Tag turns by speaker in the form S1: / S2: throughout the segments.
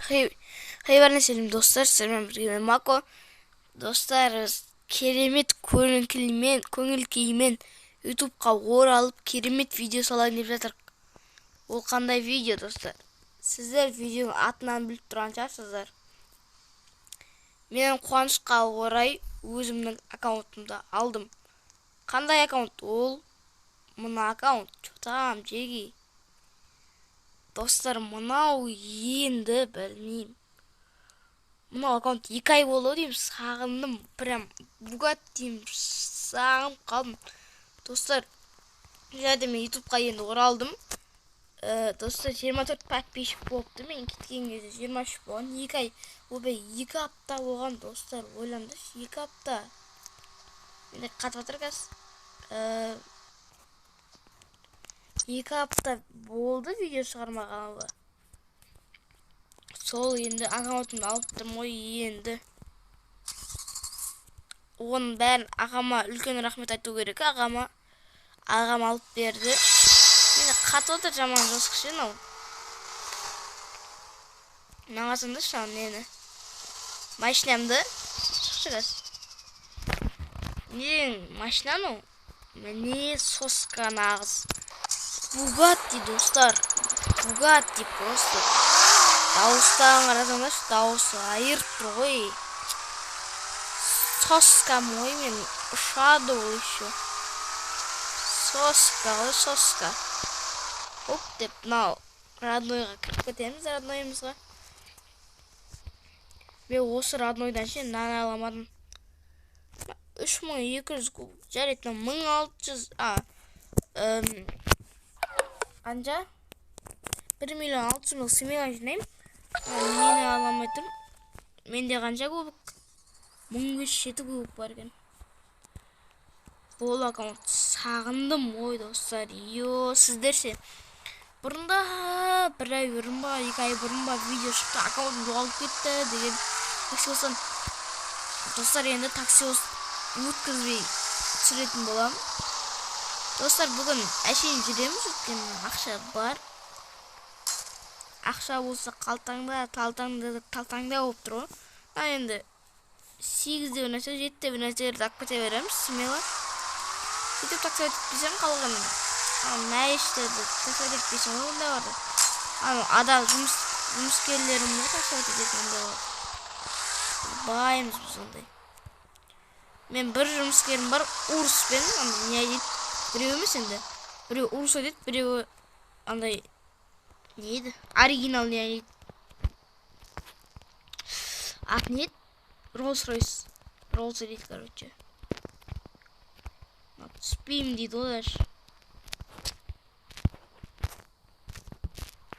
S1: Хей, бәріне сәлем, достар, сіздермен бірге мен, Мако. Достар, керемет көңіл күймен ютубқа оралып, керемет видео салайын деп жатыр. Ол қандай видео, достар? Сіздер видеоның атынан біліп тұрған шығарсыздар. Мен қуанышқа орай өзімнің аккаунтымды алдым. Қандай аккаунт? Ол мына аккаунт. Чё там, жеги? Достар, мынау енді білмеймін. Мынау аккаунт 2 ай болды деймін, сағындым, прям Бугаттиім сағынып қалдым. Достар, және мен ютубқа енді оралдым. Достар, 24 подписчик болыпты, мен кеткен кезде 23 болған, 2 ай, ойбай, 2 апта болған, достар, ойлаңдаршы, 2 апта. Менде қатып жатыр қазір. 2 апта болды видео шығармағалы. Сол енді аккаунтымды алып тұрмын ғой енді. Оның бәрін ағама үлкен рахмет айту керек, ағама. Ағам алып берді. Менде қатып отыр жаман жосық ше мынау. Мына қарасаңдаршы мынау нені. Машинамды. Шықшы қазір. Нең машина мынау? Міне соска нағыз. Бугатти, достар. Бугатти просто. Дауыстан қарасаңдаршы, дауысы айырып тұр ғой. Соскам ғой мен, ұшады ол еще. Соска ғой, соска. Оп деп мынау роднойға кіріп кетеміз, роднойымызға. Мен осы роднойдан ше нан ала алмадым. 3200 куб. Жарайды, мынау мың алты жүз, қанша? 1 миллион алты жүз мың смело жинаймын. Мені ала алмай тұрмын. Менде қанша кубок? Мың бес жүз жеті кубок бар екен. Бұл аккаунт сағындым ой, достар. Йо, сіздер ше? Бұрында бір ай бұрын ба, 2 ай бұрын ба видео шықты, аккаунтым жоғалып кетті деген. Такси болсам, достар, енді такси өткізбей түсіретін боламын. Достар, бүгін әшейін жүреміз, өйткені ақша бар. Ақша болса қалтаңда, талтаңда, талтаңда болып тұр ғой. Ал енді 8-де бір нәрсе, 7-де бір нәрселерді алып кете береміз, смело. Сөйтіп такси өткізбесең қалған, ал мәйіштерді такси өткізбесең ғой, ондай бар. Ал адам жұмыскерлерім ғой такси өткізетін ондай бар. Байымыз біз ондай. Мен бір жұмыскерім бар, урыспен, андай не дейді, біреу емес енді. Біреу урыс айтады, біреуі андай не еді? Оригинал не дейді? Аты не еді? Роллс-Ройс. Роллс дейді, короче. Түспеймін дейді ғой даже.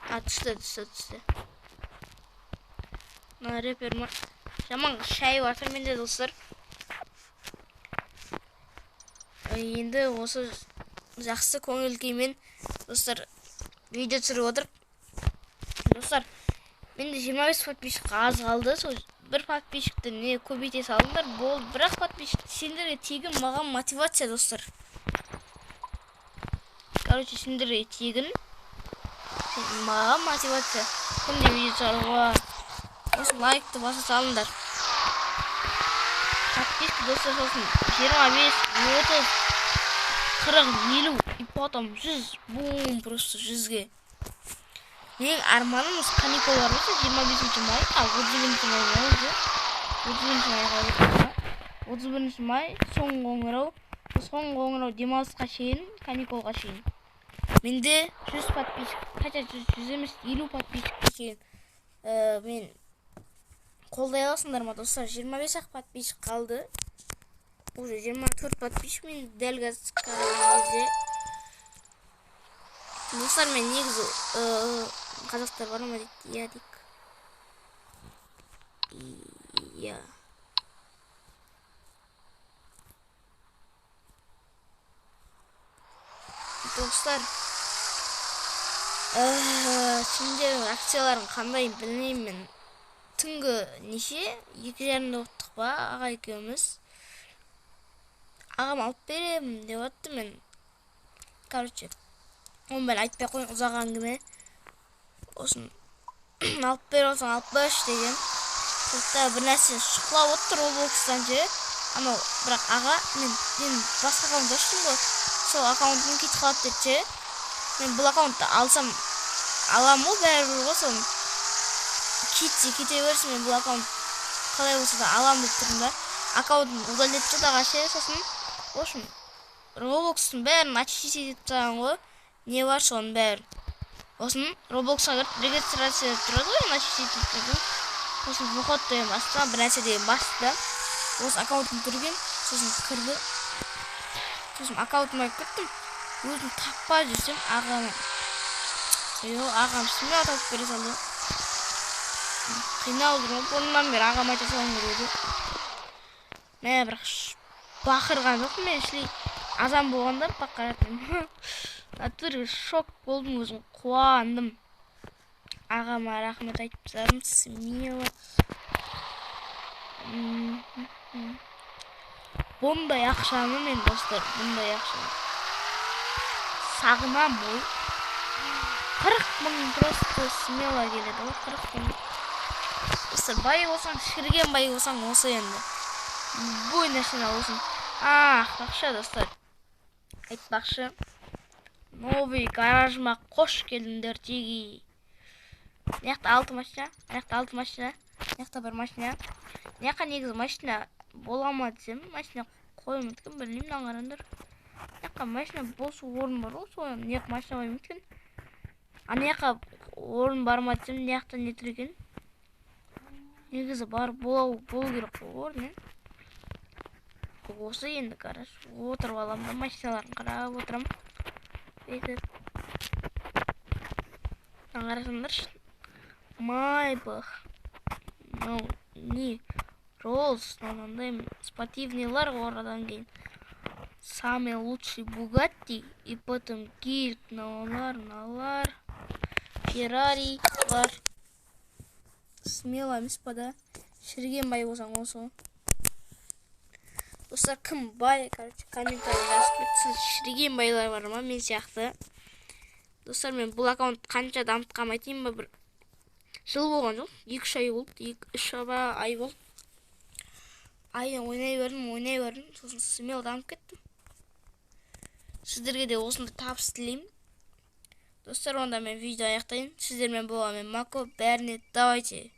S1: А, түсті, түсті, түсті. Мына рэпер ма? Жаман шай жатыр менде, достар. Енді осы жақсы көңіл күймен, достар, видео түсіріп отырып. Достар, менде 25 подписчик аз қалды. Сол бір подписчикті не көбейте салыңдар, болды. Бірақ подписчик сендерге тегін, маған мотивация, достар. Короче, сендерге тегін, маған мотивация. Күнде видео шығаруға. Осы лайкты баса салыңдар. Подписка, достар, сосын 25, 30, 40, 50, и потом 100, бум, просто 100-ге. Менің арманым осы каникул бар болса, жиырма бесінші май, а, отыз бірінші май ма өзі? Отыз бірінші майға өтті ма? Отыз бірінші май, соңғы қоңырау. Соңғы қоңырау демалысқа шейін, каникулға шейін. Менде 100 подписчик, хотя жүз емес, 50 подписчикке шейін. Мен қолдай аласыңдар ма, достар? Жиырма бес ақ подписчик қалды. Уже 24 подписчик мен дәл қазір қараған кезде. Достар, мен негізі қазақтар бар ма дейді? Иә дейік. Иә. Достар, сендердің акцияларың қандай білмеймін мен. Түнгі неше? Екі жарымда ұттық па, аға екеуміз. Ағам алып беремін деп атты мен. Короче, оны бәрін айтпай қояйын, ұзақ әңгіме. Осын Алып беріп алсаң, алып берші деген. Тоқта, бір нәрсе шұқылап отыр Роблокстан ше анау. Бірақ аға, мен басқа аккаунт аштым ғой, сол аккаунтым кетіп қалады деді ше. Мен бұл аккаунтты алсам, аламын ғой, бәрібір ғой. Соны кетсе, кете берсін, мен бұл аккаунт қалай болса да аламын деп тұрмын да. Аккаунтын удалить етіп тастады аға ше. Сосын, в общем, Роблокстың бәрін очистить етіп тастаған ғой, не бар, соның бәрін. Сосын Роблоксқа кіріп, регистрация деп тұрады ғой енді, очистить етіп. Сосын вход деген басты, бір нәрсе деген басты да, осы аккаунтым тұр екен. Сосын кірді, сосын аккаунтыма кіріп кеттім. Өзім таппай жүрсем, ағам, ағам смело тауып бере салды. Қиналып жүрмін ғой бұрыннан бері, ағама айта салғым келіп еді мә. Бірақ бақырған жоқпын мен ішлей, азан болғанда бақыратынмын. Натуре шок болдым өзім, қуандым. Ағама рахмет айтып тастадым смело. Бұндай ақшаны мен, достар, бұндай ақшаны сағынамын ғой. 40 000 просто смело келеді ғой, 40 000. Достар, бай болсаң, шіріген бай болсаң, осы енді любой нәрсені аласың. Айтпақшы, достар, айтпақшы, новый гаражыма қош келдіңдер. Теги, мына жақта алты машина, мына жақта алты машина, мына жақта бір машина. Мына жаққа негізі машина бола ма десем, машина қойылмайды екен, білмеймін. Мынаны қараңдар, мына жаққа машина бос орын бар ғой, сол мына жаққа машина қоймайды екен. Ана жаққа орын бар ма десем, мына жақта не тұр екен? Негізі бар, болу керек қой орын, иә. Осы енді гараж, отырып аламын да, машиналарын қарап отырамын бүйтіп. Мына қарасаңдаршы, Майбах, мынау не, Роллс, мынандай спортивныйлар ғой. Одан кейін самый лучший Бугатти, и потом гелик, мыналар, мыналар, Феррари бар. Смело емес па да? Шіріген бай болсаң, осы ғой. Достар, кім бай, короче, комментарий жазып кетсін. Шіріген байлар бар ма мен сияқты? Достар, мен бұл аккаунт қанша дамытқанымды айтайын ба? Бір жыл болған жоқ, 2-3 ай болды, 2-3 ай болды. Ай ойнай бердім, ойнай бердім, сосын смело дамып кеттім. Сіздерге де осындай табыс тілеймін, достар. Онда мен видео аяқтайын. Сіздермен болған мен, Мако. Бәріне давайте.